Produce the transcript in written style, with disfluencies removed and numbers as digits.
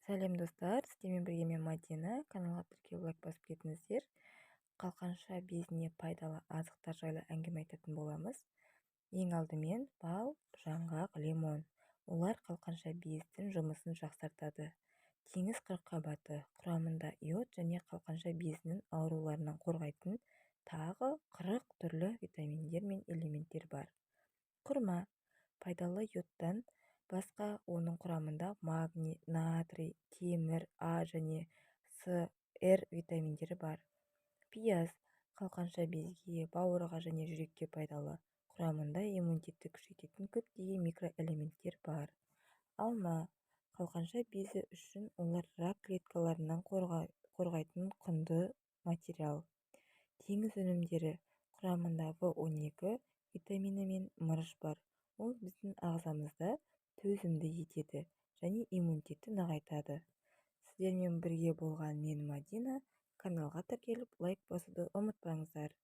Сәлем, достар! Сіздермен бірге мен, Мадина. Каналға тіркеліп, лайк басып кетіңіздер. Қалқанша безіне пайдалы азықтар жайлы әңгіме айтатын боламыз. Ең алдымен бал, жаңғақ, лимон. Олар қалқанша бездің жұмысын жақсартады. Теңіз қырыққабаты: құрамында йод және қалқанша безінің ауруларынан қорғайтын тағы 40 түрлі витаминдер мен элементтер бар. Құрма: пайдалы йодтан басқа оның құрамында магний, натрий, темір, А және С, Р витаминдері бар. Пияз: қалқанша безге, бауырға және жүрекке пайдалы. Құрамында иммунитетті күшейтетін көптеген микроэлементтер бар. Алма: қалқанша безі үшін олар рак клеткаларынан қорғайтын құнды материал. Теңіз өнімдері: құрамында В 12 витамині мен мырыш бар. Ол біздің ағзамызды төзімді етеді және иммунитетті нығайтады. Сіздермен бірге болған мен, Мадина. Каналға тіркеліп, лайк басуды ұмытпаңыздар.